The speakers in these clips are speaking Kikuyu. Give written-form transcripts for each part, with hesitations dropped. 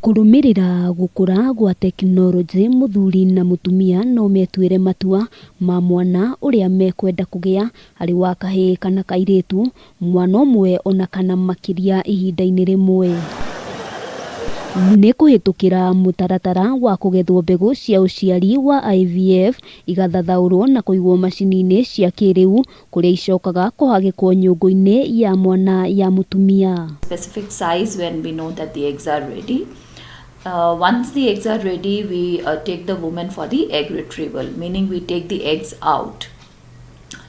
Kũrũmĩrĩra gũkũra gwa tekinoronjĩ, mũthuri na mũtumia no metuĩre matua ma mwana ũrĩa mekwenda kũgĩa, arĩ wa kahĩĩ kana kairĩtu, mwana ũmwe ona kana makĩria ihinda-inĩ rĩmwe. Nĩ kũhĩtũkĩra mũtaratara wa kũgethwo mbegũ cia ũciari wa IVF, igathathaũrwo na kũigwo macini-inĩ cia kĩrĩu kũrĩa icokaga kũhagĩkwo nyũngũ-inĩ ya mwana ya mũtumia. Specific size when we know that the eggs are ready. Once the eggs are ready, we take the woman for the egg retrieval, meaning we take the eggs out.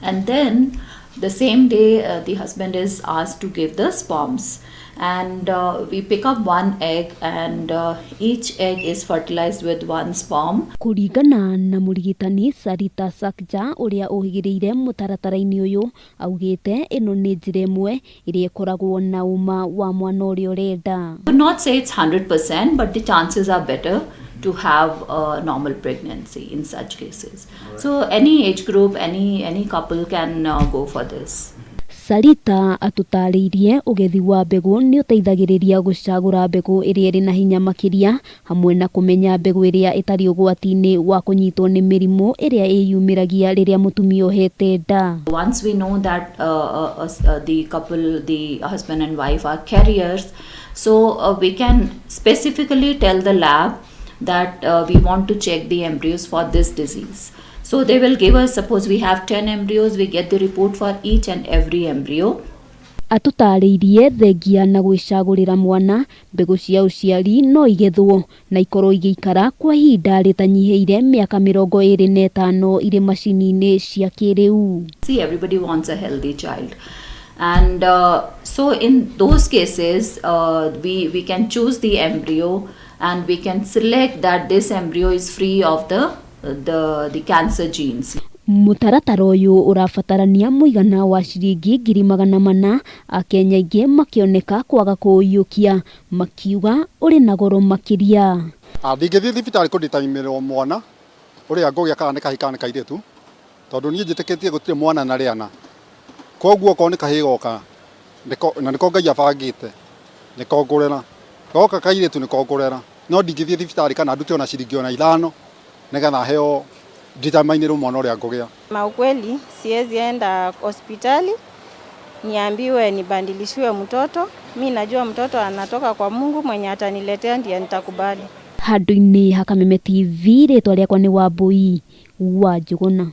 And then the same day, the husband is asked to give the sperms. And we pick up one egg, and each egg is fertilized with one sperm. Kũringana na mũrigitani Sarita Sakja ũrĩa ũhĩgĩrĩire mũtaratara-inĩ ũyũ, augĩte ĩno nĩ njĩra ĩmwe ĩrĩa ĩkoragwo na ũma wa mwana ũrĩa ũrenda. I would not say it's 100%, but the chances are better to have a normal pregnancy in such cases. So any age group, any couple can go for this. Sarita atũtarĩirie ũgethi wa mbegũ nĩ ũteithagĩrĩria gũcagũra mbegũ ĩrĩa ĩrĩ na hinya makĩria hamwe na kũmenya mbegũ ĩrĩa ĩtarĩ ũgwati-inĩ wa kũnyitwo nĩ mĩrimũ ĩrĩa ĩyumĩragia rĩrĩa mũtumia ohete nda. Once we know that the couple, the husband and wife, are carriers, so we can specifically tell the lab that we want to check the embryos for this disease. So they will give us, suppose we have 10 embryos, we get the report for each and every embryo. Atũtarĩirie thengia na gwĩcagũrĩra mwana, mbegũ cia ũciari no igethwo na ikorwo igĩikara kwa ihinda rĩtanyihĩire mĩaka 25 irĩ macini-inĩ cia kĩrĩu. See, everybody wants a healthy child. And so in those cases, we can choose the embryo and we can select that this embryo is free of the cancer genes. Mũtaratara ũyũ ũrabatarania mũigana wa ciringi 400,000, Akenya aingĩ makĩoneka kwaga kũũiyũkia makiuga ũrĩ na goro makĩria. Ndingĩthiĩ thibitarĩ kũnditaimĩrwo mwana ũrĩa ngũgĩa kana nĩ kahĩĩ kana nĩ kairĩtu, tondũ niĩ njĩtĩkĩtie gũtirĩ mwana na rĩana. Koguo okorwo nĩ kahĩĩ goka na nĩko Ngai abangĩte, nĩko ngũrera. Goka kairĩtu, nĩko ngũrera. No ndingĩthiĩ thibitarĩ kana ndute ona ciringi ona 5 nĩgetha heo determine mwana ũrĩa ngũgĩa. Maukweli siwezi enda hospitali niambiwe nibandilishiwe mtoto. Mi najua mtoto anatoka kwa Mungu, mwenye ataniletea ndiye nitakubali. Handũ-inĩ ha Kameme TV, rĩtwa rĩakwa nĩ Wambui wa Njũgũna.